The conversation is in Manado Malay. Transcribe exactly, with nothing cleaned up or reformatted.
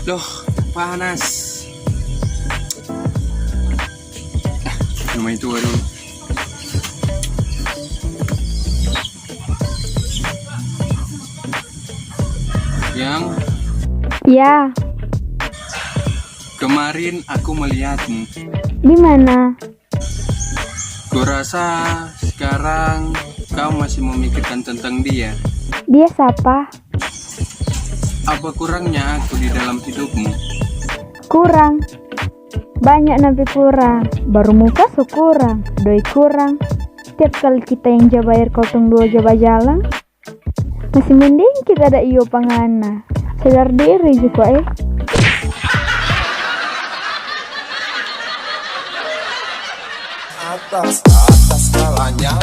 Doh, panas. Ah, minum air dulu. Yang? Ya. Kemarin aku melihatmu. Di mana? Kurasa sekarang kau masih memikirkan tentang dia. Dia siapa? Apa kurangnya aku di dalam hidupmu? Kurang. Banyak nape kurang. Baru muka so kurang, doi kurang. Tiap kali kita yang ja bayar, kotong dua ja bajalang. Masih mending kita ada iyo pa ngana. Sadar diri juga, eh. Atas, atas kalanya.